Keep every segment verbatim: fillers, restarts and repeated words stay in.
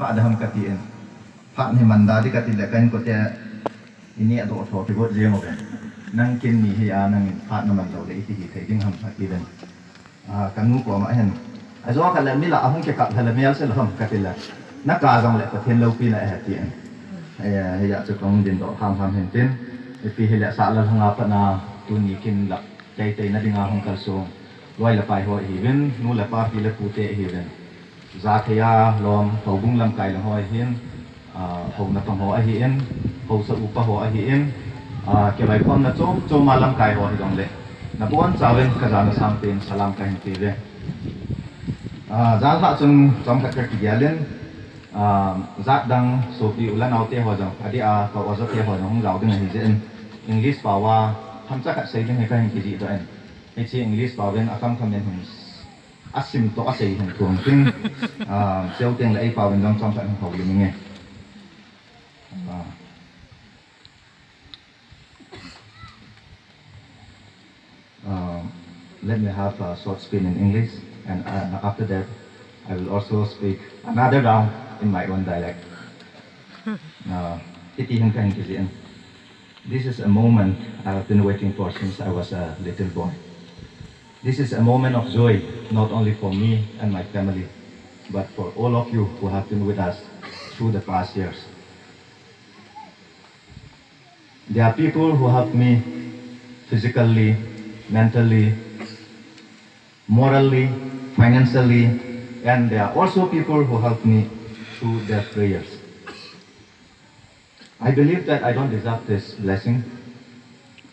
Phat da ham kati in. Phat hi man da di kati le ka inkote ini a do tho kigot jeng uve. Nang kin ni hi a nang in phat na man lou le iti hi thei ding ham kati ven. A, ka nu koma hin. A jo kha le mi la a hung kikap hale mial se lo ham kati le. Na ka jong le Pathen loupina ahi ti in. Hei, hei a chu kong din do ham ham hin tin. Ipi hi le sa la hanga pa na tuni kin la tei tei na dinga hung kal sung. Loi le pai ho hi vin, nu le pa pi le pu te hi vin. Za thei a lom, houbung lamkai lang ho ahin, a, houna pang ho ahin, housa upa ho ahin, a, kiloi khomna chom chom a lamkai ho hi dong le. Na bon chauvin ka jana sangpen salam ka hin pe ve. A, jan lha chun chom khat ka kigial in, a, jat dang sopi u le nao te ho jong, a di a ka oja te ho jong hung jao ding ahi jeh in, English pao a, hamcha khat sei ding hi ka hin kijih doh in. Hiche English pao in a kham kham in hin A sim toh a sei hin thum tin, ah, cheu teng le ei pao in jong chomkhat hin houlim inge. Ah. Ah, let me have a short spin in English, and, uh, after that, I will also speak another round in my own dialect. Ah, hiti hin ka hin kijih in. This is a moment I have been waiting for since I was a little boy. This is a moment of joy, not only for me and my family, but for all of you who have been with us through the past years. There are people who helped me physically, mentally, morally, financially, and there are also people who helped me through their prayers. I believe that I don't deserve this blessing,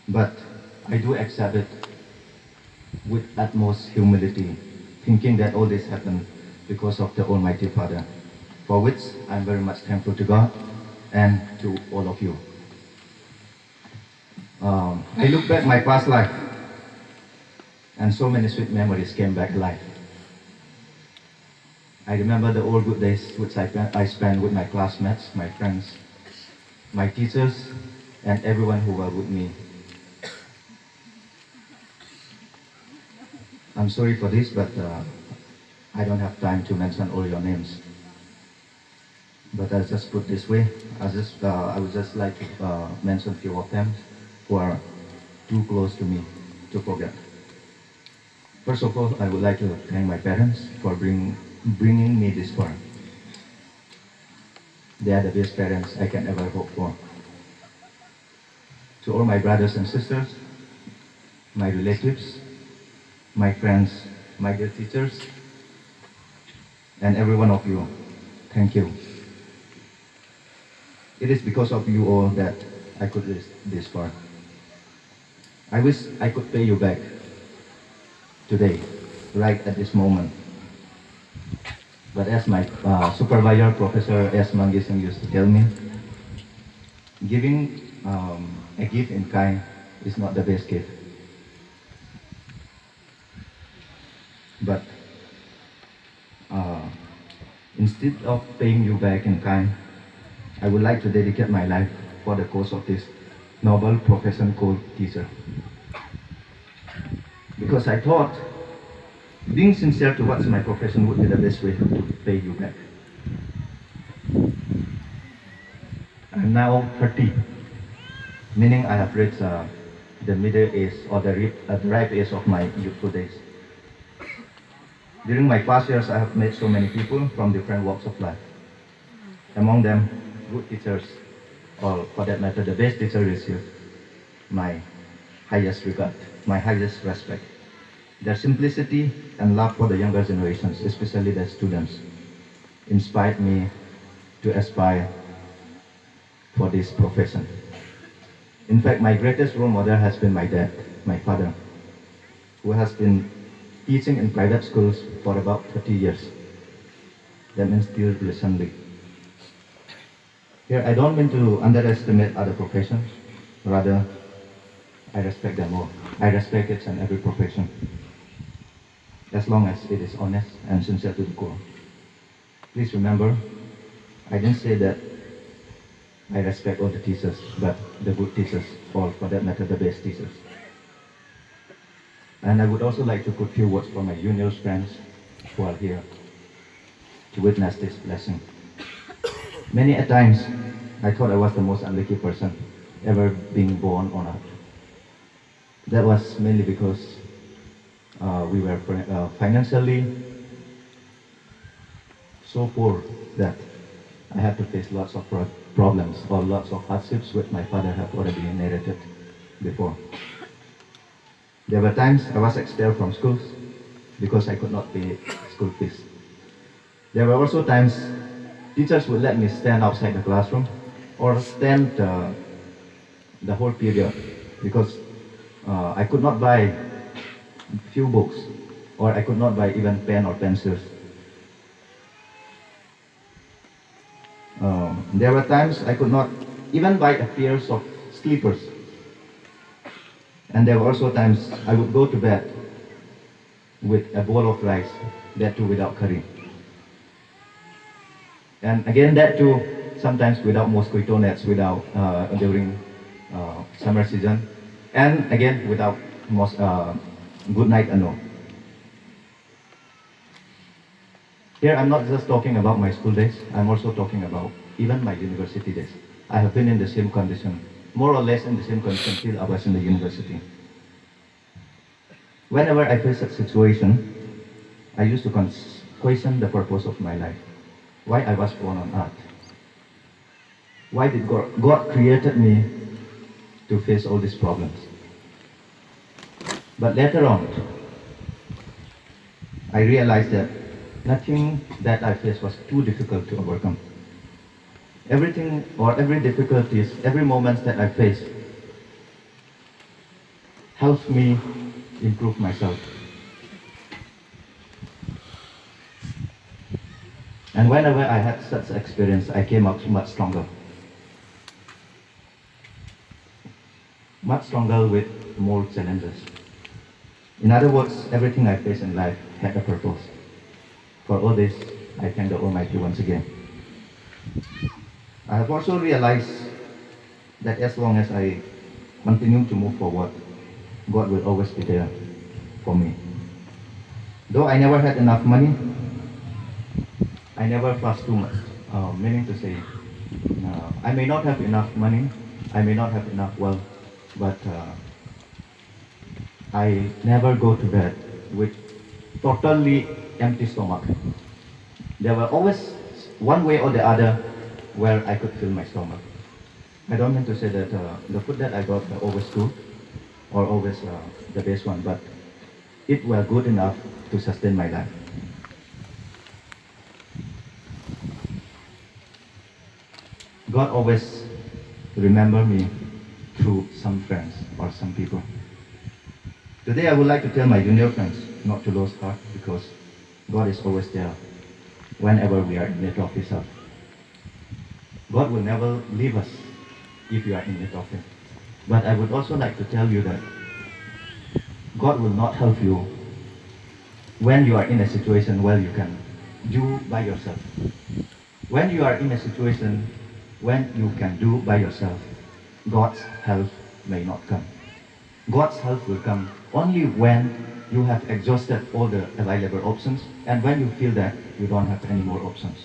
but I do accept it with utmost humility, thinking that all this happened because of the Almighty Father, for which I'm very much thankful to God and to all of you. Um, I look back my past life, and so many sweet memories came back alive. I remember the old good days which I, I spent with my classmates, my friends, my teachers, and everyone who were with me. I'm sorry for this, but, uh, I don't have time to mention all your names. But I'll just put this way. I just, uh, I would just like to, uh, mention few of them who are too close to me to forget. First of all, I would like to thank my parents for bring, bringing me this far. They are the best parents I can ever hope for. To all my brothers and sisters, my relatives, my friends, my dear teachers, and every one of you, thank you. It is because of you all that I could reach this far. I wish I could pay you back today, right at this moment. But as my, uh, supervisor, Professor S Mangising, used to tell me, giving, um, a gift in kind is not the best gift. But, uh, instead of paying you back in kind, I would like to dedicate my life for the cause of this noble profession called teacher. Because I thought being sincere towards my profession would be the best way to pay you back. I'm now thirty, meaning I have reached, uh, the middle age or the, ri- uh, the ripe age of my youthful days. During my past years, I have met so many people from different walks of life. Among them, good teachers, or for that matter, the best teacher received my highest regard, my highest respect. Their simplicity and love for the younger generations, especially the students, inspired me to aspire for this profession. In fact, my greatest role model has been my dad, my father, who has been teaching in private schools for about thirty years. That means till recently. Here, I don't mean to underestimate other professions. Rather, I respect them all. I respect each and every profession, as long as it is honest and sincere to the core. Please remember, I didn't say that I respect all the teachers, but the good teachers, or for that matter, the best teachers. And I would also like to put few words for my junior friends who are here to witness this blessing. Many a times, I thought I was the most unlucky person ever being born on earth. That was mainly because uh, we were uh, financially so poor that I had to face lots of pro- problems or lots of hardships which my father have already narrated before. There were times I was expelled from schools because I could not pay school fees. There were also times teachers would let me stand outside the classroom or stand uh, the whole period because uh, I could not buy few books or I could not buy even pen or pencils. Um, there were times I could not even buy a pair of slippers. And there were also times I would go to bed with a bowl of rice, that too without curry. And again, that too, sometimes without mosquito nets, without uh, during uh, summer season, and again without mos- uh, good night ano. Here, I'm not just talking about my school days, I'm also talking about even my university days. I have been in the same condition, more or less in the same condition till I was in the university. Whenever I face such situation, I used to con- question the purpose of my life, why I was born on earth. Why did God, God created me to face all these problems? But later on, I realized that nothing that I faced was too difficult to overcome. Everything or every difficulties, every moments that I faced helped me improve myself. And whenever I had such experience, I came out much stronger. Much stronger with more challenges. In other words, everything I faced in life had a purpose. For all this, I thank the Almighty once again. I have also realized that as long as I continue to move forward, God will always be there for me. Though I never had enough money, I never fuss too much. Uh, meaning to say, uh, I may not have enough money, I may not have enough wealth, but uh, I never go to bed with totally empty stomach. There were always one way or the other where I could fill my stomach. I don't mean to say that uh, the food that I got were always good or always uh, the best one, but it were good enough to sustain my life. God always remember me through some friends or some people. Today I would like to tell my junior friends not to lose heart because God is always there whenever we are in need of His help. God will never leave us if we are in need of Him. But I would also like to tell you that God will not help you when you are in a situation where you can do by yourself. When you are in a situation when you can do by yourself, God's help may not come. God's help will come only when you have exhausted all the available options and when you feel that you don't have any more options.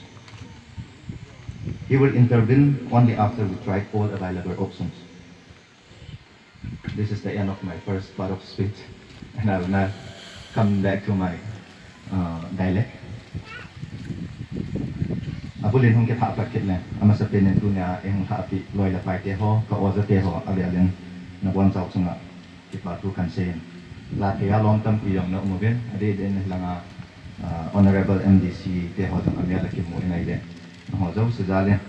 He will intervene only after we tried all available options. This is the end of my first part of speech, and I will now come back to my uh, dialect. Abulin hung kithah pat kit le, amasa penin tunia, eh, hung thah pi, loi le pai te ho, ka oja te ho, avelin, na bon chau chunga, kipa thu kan sei in. La thei a lom tampi jong na um uvin, adeh deh in hilanga, ah, Honorable M D C te ho jong amel a kimu in ahi le. Nangho jouse jal in.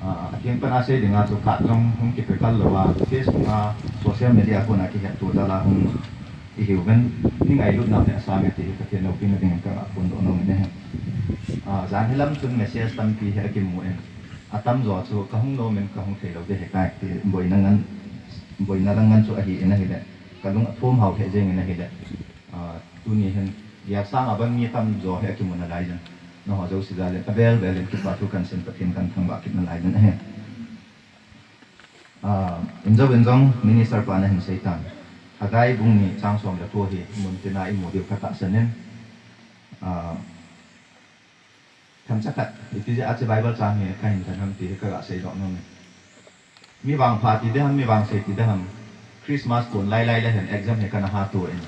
Ah, atheng pan a sei dinga chu khat jong hung kipe kal lou a, Facebook a, social media a kona kihet to jal a hung i hiuvin, i ngailutna hi asang e ti hi Pathen loupina dingin ka phondoh nom in ahi. Ah, jan hilam chun message tampi hi akimu in. Atamjo chu ka hung nom in ka hung thei lou ding ahi tai ti boina ngan, boina lang ngan chu ahi in ahile. Ka lung athum hao lheh jeng in ahile. Ah, tuni hin, gei sang a bang mi tamjo hi akimu nalai jin. Nangho jouse jal in, avel vel in kipa thu kan sei in Pathen kan thangvah kit nalai jin ahi. Ah, in jo in jong Minister pa na hin sei tan. Haggai bung ni chang som le ko hi, mun tina i mu diu ka tahsan in. Ah, Themcha khat, ipi jeh a hiche Bible chang hi kahin thang ham ti hi kaga seidoh nom e. Mi vangpha ti ding ham, mi vangse ti ding ham. Christmas kon lailai le hin exam hi kana hatoh in.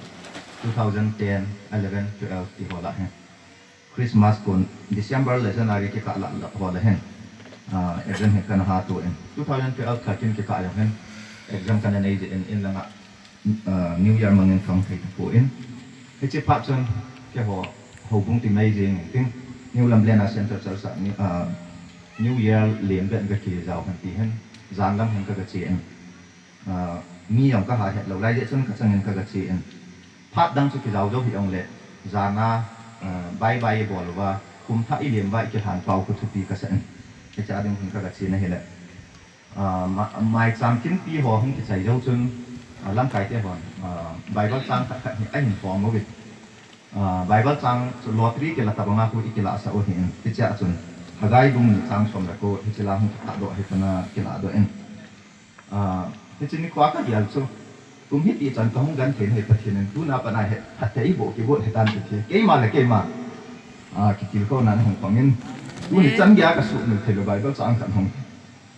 Two thousand ten, eleven, twelve ti ho lah hin. Christmas kon December le January kikah lah, lah ho lah hin. Ah, exam hi kana hatoh in. Two thousand twelve, thirteen kikah jong hin. Exam kana nei jeh in, in langa ah, New Year mangin kahung thei tapon. Hiche phat chun, keiho, houbung ti mai jeng in tin, New Lamlen a Central Church a, New, ah, New Year lem beh in kakijao hen ti hin, jan lam hin kaga che in. Ah, mi jong kaha het lou lai jeh chun kachangin kaga che in. Phat dang chu kijao jou hih jongle, jan a, ah, bye bye ibol uva, kum thah ilem uva ikilhan pau khu thupi kasa in. Hiche a ding hin kaga che in ahile. Ah, ma-, maicham kinpi ho hung kichai jou chun, ah, lamkai te hon, ah, Bible chang khat khat hi ahin form uvin. Ah, Bible chang chu lottery kila tabang a khu ikilah sah u ahin. Hiche a chun, Haggai bung ni chang som le ko, hiche la hung kilah doh hi kana kilah doh in. Ah, hiche nikho kagel chu, kum hiti chan kahung genthei in ahi Pathen in, tuna pat a hi, phatthei eiboh kibol hitan ti hi. Keima le keima, ah, kitilkhou nan hung pang in. Tuni chan geiya kasuhmil thei lou Bible chang khat hung.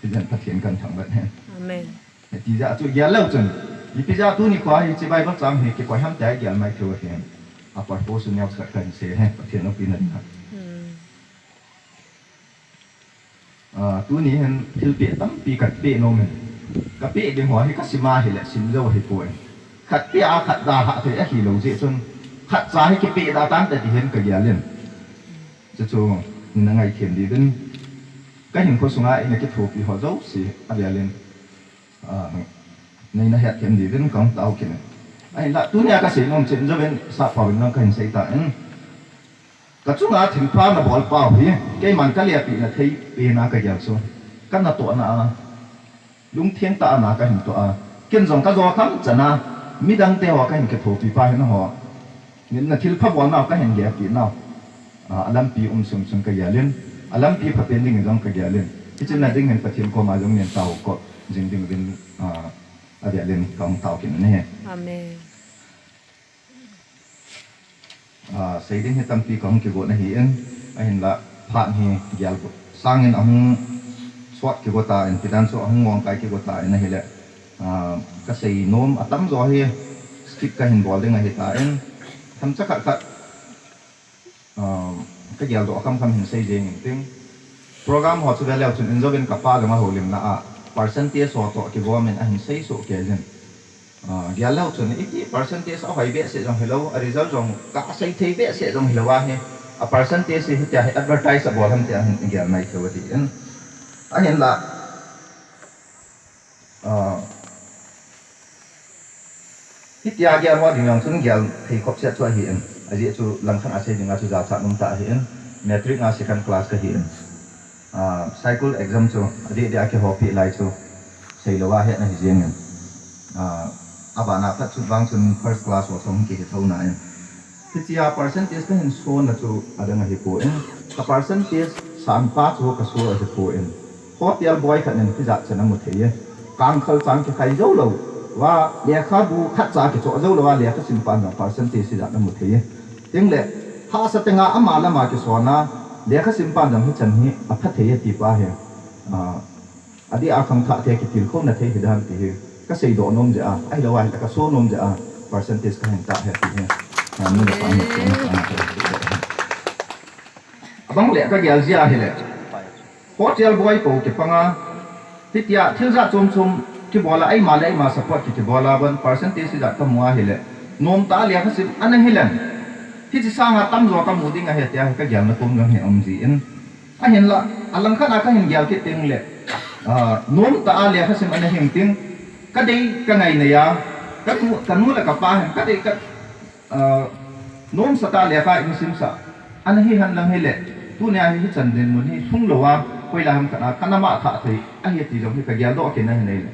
Hijeh in Pathen kahin thangvah e. Amen. Hiti jeh a chu gel leu chun, ipi jeh a tuni nikho hi hiche Bible chang hi kikoi ham tia igel mai thei u ahi. A purpose neo khat kahin sei e, Pathen loupina dinga. Hmm. Ah, tuni hin thilpeh tampi kapeh nom in. Kapeh ding ho hi kasim a hile sim jou ahipoi. Khat peh a khat dalhah thei ahilou jeh chun, khatcha hi kipeh da tante ti hin kagel in. Chuchu, nina ngaithem diuvin. Kahinkho sunga ina kithopi ho jouse, avel in. Ah, neina hetthem diuvin kahung tao kit in. Ahinla, tunia kasei nom chen jouvin, sappao in jong kahin sei tan. Kachunga thilpha nabol pau hi, keiman kalepeh na thei pen a kagel chu. Kanatohna a, lungtheng tah a na kahin toh a. Ken jong kajo kham chan a, midang te ho kahin kithopi pa hi nangho. Nina thilpha bolnau kahin gel kit nau. Ah, alampi um sung sung kagel in, alampi phapen ding jong kagel in. Hiche na ding hin Pathen koma jong nin tao ko jing ding uvin, ah, avel in kahung tao kit in ahi. Amen. Ah, sei ding hi tampi kahung kigot ahin, ahinla phat hi gel sangin ahung sot kigot tan, tidan chu ahung ngongkai kigot tan ahile, ah, kasei nom atamjo hi skip kahin bol ding ahitan, themcha khat khat, ah, kageldoh khamkham hin sei jeng inting. Program ho chu veleu chun injouvin kapa jong ahoulimna a percentage ho toh kigom in ahin sei soh kei jin. Ah, gel leu chun iti percentage ahoi behseh jong hilou, a result jong kasei thei behseh jong hilou ahi. A percentage hi hitia hi advertise abol ham tia hin gel mai thei u ahin. Ahinla, ah, hitia gel ho ding jong chun gel thei khop set chu ahin. Ajeh chu langkhat a sei dinga chu jachat um tah ahin. Matric a second class kahin. Ah, Saikul exam chu adeh deh a kihoupi lai chu seilou a hetna hi jeng in. Ah, abana phat chu vang chun first class ho chu hung kihi thou nan. Hitia percentage kahin sonna chu adang ahipon, ka percentage sanpa chu kaso ahipon. Hotel boy khat in hijat chan amu thei e. Kangkhal chang kikhai jou lou uva, lekhabu khatcha kichoh jou lou a, lekha simpan jong percentage hijat amu thei e. Tengle, hahsa tenga ama lama kisonna, lekha simpan jong hichan hi apha thei e ti pa hi. Ah, adeh a khangthah te kitilkhouna thei hidan ti hi kaseidoh nom jeh a, ahilou ahile kaso nom jeh a, percentage kahin tah ahi ti hi. Ah, mi le pa hi, abang le kagel jeh ahile, hotel boy pou kipanga, hitia thil jat chom chom kibola, eima le eima support ki, kibola, one percentage hijat kamu ahile, nomtah a lekha sim ana hilen, hiche sanga tamjo kamu ding ahi tia hi kagelna kom jong hi aum jin. Ahinla, alangkhat a kahin gel kit tengle, ah, nomtah a lekha sim ana hing ting, kadei kangai neiya, kanu, kanu le kapa hin, kadei ka, ah, nomsatah a lekha in simsah ana hi henlang hile, tunia hi hichan dinmun hi lhung louva, hoilai ham khat a kana mangthah thei ahi ti jong hi kageldoh kit na ahi nahile,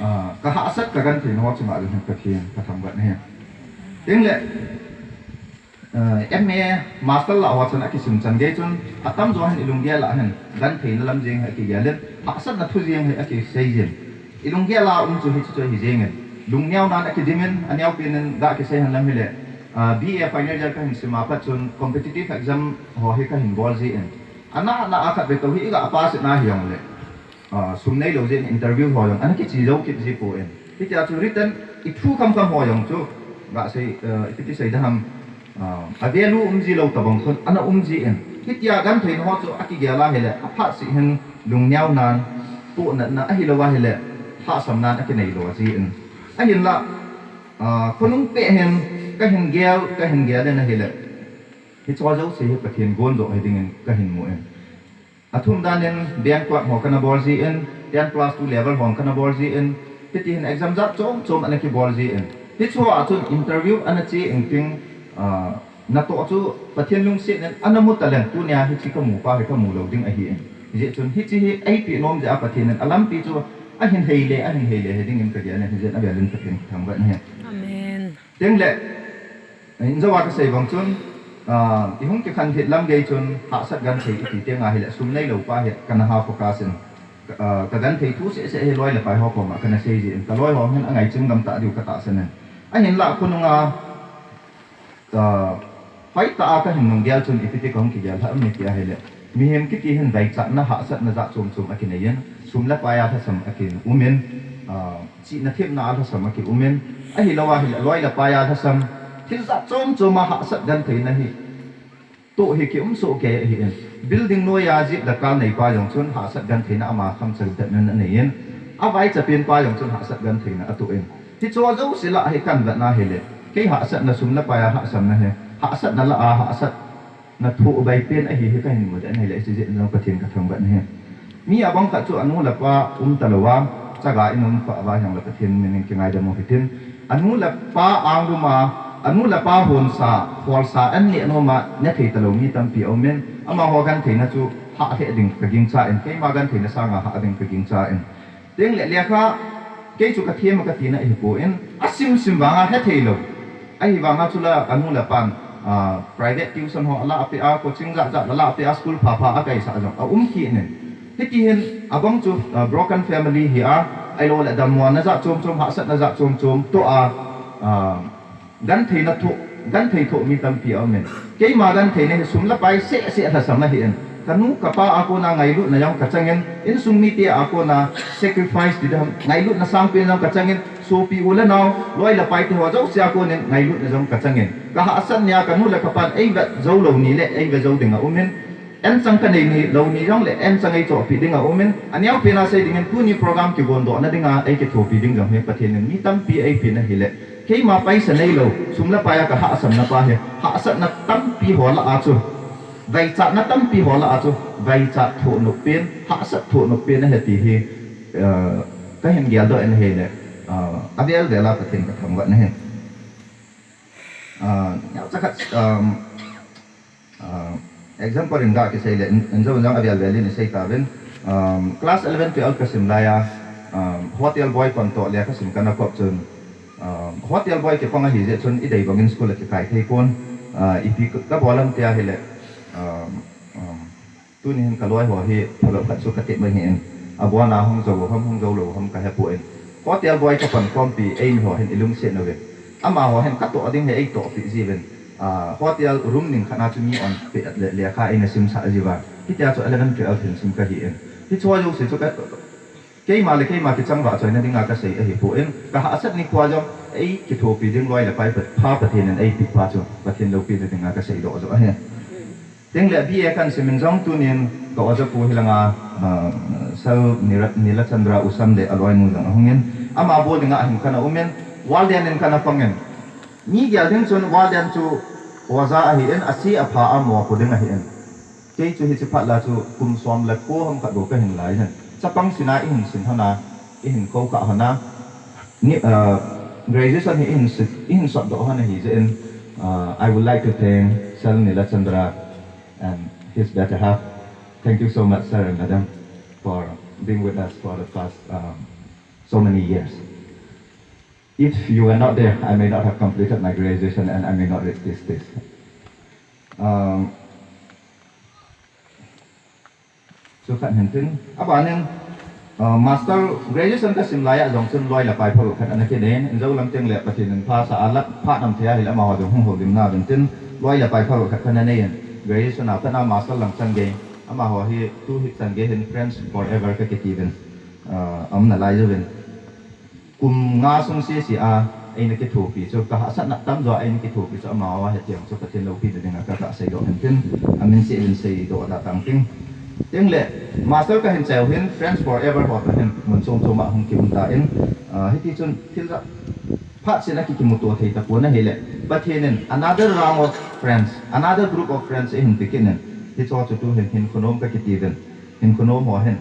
ah, kahahsat kagenthei na ho chunga jong hin Pathen kathangvah nahi. Tengle, ah, M A, master lah ho chun akisim chan gei chun, atamjo hin ilunggel a hin gentheina lam jeng hi akigelin, hahsatna thu jeng hi akisei jin. Ilunggel a um chu hiche chu ahi jengin, lungneonan akidimin, aneopen in ga kisei henlang hile, ah, B A final year kahin sima pat chun competitive exam ho hi kahin bol jin. Ana ana a khat ve to hi iga pass na hi jong le. Ah, sum neilou jeh in interview ho jong ana kiche jou kit ji poi. Hitia chu written i thu kham kham ho jong chu ga sei, ah, ipi ti sei da ham, ah, a value um ji lou tabang khun ana um ji in. Hitia genthei na ho chu akigel a hile, aphat seh hin lungneo nan, pohnatna ahilou a hile, hahsam nan akinei lou ji in. Ahinla, ah, khonung peh hin, kahin gel, kahin gel in ahile. Hiche jouse hi Pathen gon jo hi ding in kahin mu in. Athum dan in bank clerk ho kana bol ji in, ten plus two level ho kana bol ji in, hiti hin exam jat chom chom ana kibol ji in. Hiche a chun interview ana che in ting, ah, natoh chu Pathen lungset in ana mu taleng tunia hiche kamu pa hi kamu lou ding ahi in. Hijeh chun hiche hi eipeh nom jeh a Pathen in alampi chu ahin hei le, ahin hei le hi ding in kagel in hijeh in avel in Pathen kathangvah in ahi. Amen. Tengle, injou a kasei bang chun, ah, ihung kikhen thei lam gei chun, hahsat genthei iti teng ahile, sum neilou pa hi kana ha focus in, ah, kagenthei thu seh seh hi loi le pai ho koma kana sei ji in, kaloi ho hin angai chim gam ta diu katahsan in. Ahinla khonung a, ah, hoitah a kahin nung gel chun ipi ti kahung kigel ham iti ahile. Mihem kiti hin vaichatna hahsatna jat chom chom akinei in, sum le pai a lhasam akin um in, ah, chihna themna a lhasam aki um in, ahilou a hile loi le pai a lhasam, thil jat chom chom a hahsat genthei na hi. Toh hi ki um soh kei ahi in, building noi a jeep le car nei pa jong chun hahsat genthei na ama kham chang tet nan anei in, avaicha pen pa jong chun hahsat genthei na atoh in. Hiche jouse lah hi kanvet na hile, kei hahsat na sum le pai a hahsam na hi, hahsat na lah a hahsat na thoh bai pen ahi hi kahin mu dan ahile, hijeh in jong Pathen kathangvah in ahi. Mi abang khat chu anu le apa um talou a, chaga in um pah uva jongle Pathen min in kingaidam u hitin. Anu le apa anglum a, anu le apa honsa, holsa an neh nom a, ne thei talou mi tampi aum in, amaho genthei na chu hah lheh ding kagingcha in, keima genthei na sanga hah ding kagingcha in. Tengle lekha, kei chu kathem a kati na ahipoi, asim sim vanga hethei lou. Ahivanga chule anu le apan, ah, private tuition ho alah peh a, coaching jat jat alah peh a, school pha pha akaisah jong aum kit in. Hiti hin abang chu, ah, broken family hi a, ahilou le dammo na jat chom chom, hahsat na jat chom chom toh a, ah, genthei na thoh, genthei thoh mi tampi aum in. Keima genthei na hi sum le pai seh seh lhasam ahi in. Kanu kapa a kona ngailutna jong kachang in, insung mite a kona sacrifice ti ding ham, ngailutna sangpen jong kachang in, sopi u le nao, loi le pai te ho jouse a konin ngailutna jong kachang in. Kahahsat nia kanu le kapan eivet jou lou ni le eivet jou ding aum in. Anchang kanei ni lou ni jongle anchang eichohpeh ding aum in. Aneopen a sei ding in tuni program kigon doh na dinga eikithopi ding jong hi Pathen in mi tampi eipen ahile. Keima paisa neilou, sum le pai a kahahsam na pa hi, hahsat na tampi ho lah a chu, vaichat na tampi ho lah a chu, vaichat thoh nop pen, hahsat thoh nop pen ahi ti hi, ah, kahin geldoh in ahile, ah, avel vel a Pathen kathangvah in ahi. Ah, neocha khat, um, ah, example in ga kisei le, in, injou jong avel vel in isei tauvin, um, class eleven, twelve kasim lai a, um, hotel boy pan toh lekha sim kana kop chun, um, hotel boy kipang ahi jeh chun idei bangin school a kikai thei pon, ah, ipi ka, kabol ham tia ahile, um, um, Tuni hin kaloi ho hi phabep khat chu katep mai ahin, abon a hung jou ham, hung jou lou ham kahepoi. Hotel boy kapan khompi eimi ho hin ilungset nauve. Amaho hin katoh ding hi eitohpeh jiuvin. Ah, hotel room ning khat a chu mi on peh le, lekha eina simsah jiuva. Hitia chu eleven, twelve hin sim kahi in. Hiche jouse chu ka, keima le keima kichang vahchoina dinga kasei ahipoi. Kahahsat nikho jong eikithopi ding loi le pai pha Pathen in eipeh pa chu Pathen loupina dinga kaseidoh joh ahi. Tengle B A kahin sim in jong tunin ka oja pu hilanga, ah, Sir Nira-, Nilachandra Usam le aloinu jong ahungin, ama bol dinga hin kana umin, warden in kana pangin. Mi gel ding chun warden chu oja ahin, ase apha a mopo ding ahin. Kei chu hiche phat la chu kum som le ko ham khat bou kahin lai hin. Chapang sina ihin sin hon a, ihin kou kha hon a. Ni, ah, graduation hi ihin sit, ihin sotdoh hon ahi jeh in, ah, I would like to thank Sir Nilachandra and his better half. Thank you so much, sir and madam, for being with us for the past, um, so many years. If you were not there, I may not have completed my graduation and I may not reach this stage. Um, Chu khat hintin, abanin, ah, master graduation kasim lai a jong chun loi le pai phabep khat ana kinei in, injou lam tengle Pathen in phasah a lah phat nam thei ahile amaho jong hung houlim nauvin tin, loi le pai phabep khat kana nei in, graduation a pat a master lang chan gei, Amaho hi tu hi chan gei hin Friends Forever kakiti uvin, ah, aumna lai uvin. Kum nga sung sese a eina kithopi chu, kahahsatna tamjo a eina kithopi chu amaho hethem chu Pathen loupina dinga kaga seidoh hin tin, amin seh uvin seidoh da tang ting. Tin le, master kahin chai u hin Friends Forever ho toh hin mun chom chom a hung kium tan, ah, hiti chun thil ja phat seh in akikimuto thei tapon ahile, Pathen in another round of friends, another group of friends eihin pe kit in, hicheho chu tu hin hinkho nom kakiti uvin, hinkho nom ho hin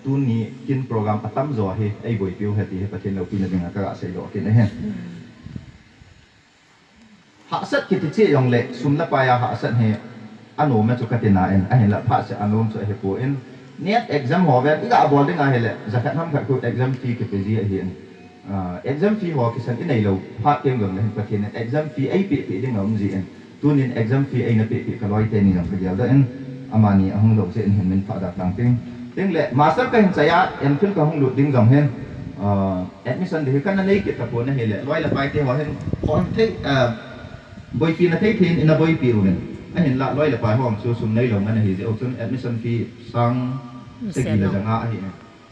tuni kin program atamjo hi eiboipi u ahi ti hi Pathen loupina dinga kaga seidoh kit ahi. Hahsat kiti cheh jongle sum le pai a hahsat hi anom e chu kati nan, ahinla phat seh a anom chu ahipon, NET exam ho vel iga bol ding ahile, jakhat ham khat khu exam fee kipe ji ahin. Ah, exam fee ho kisan inei lou phat teng jongle hin Pathen in exam fee eipeh peh ding aum jin, tunin exam fee eina peh peh kaloi teni jong kageldoh in, amani ahung lou jeh in hin min phah da tang ting. Tin le, master kahin chai a, M.Phil kahung lut ding jong hin, ah, admission ding hi kana nei kit tapon ahile, loi le pai teho hin, hon thei, ah, boipina thei thei in ina boipi uvin. Ahinla, loi le pai ho chu sum neilou ngen ahi jeh u chun, admission fee sang sagi le janga ahi.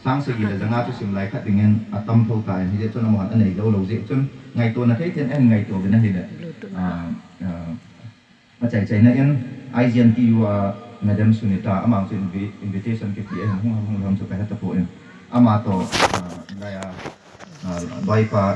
Sang sagi le janga chu sim lai khat dingin atam thou tan, hijeh chun amahon anei lou lou jeh chun, ngaitona thei thei in ahin ngaito uvin ahile. Ah, ah, achai chaina in, I G N T U a Madam Sunita, ama chu invi-, invitation kipe ahin, hung ham hung ham chu kahe tapon. Ama toh, ah, laiya, ah, loipa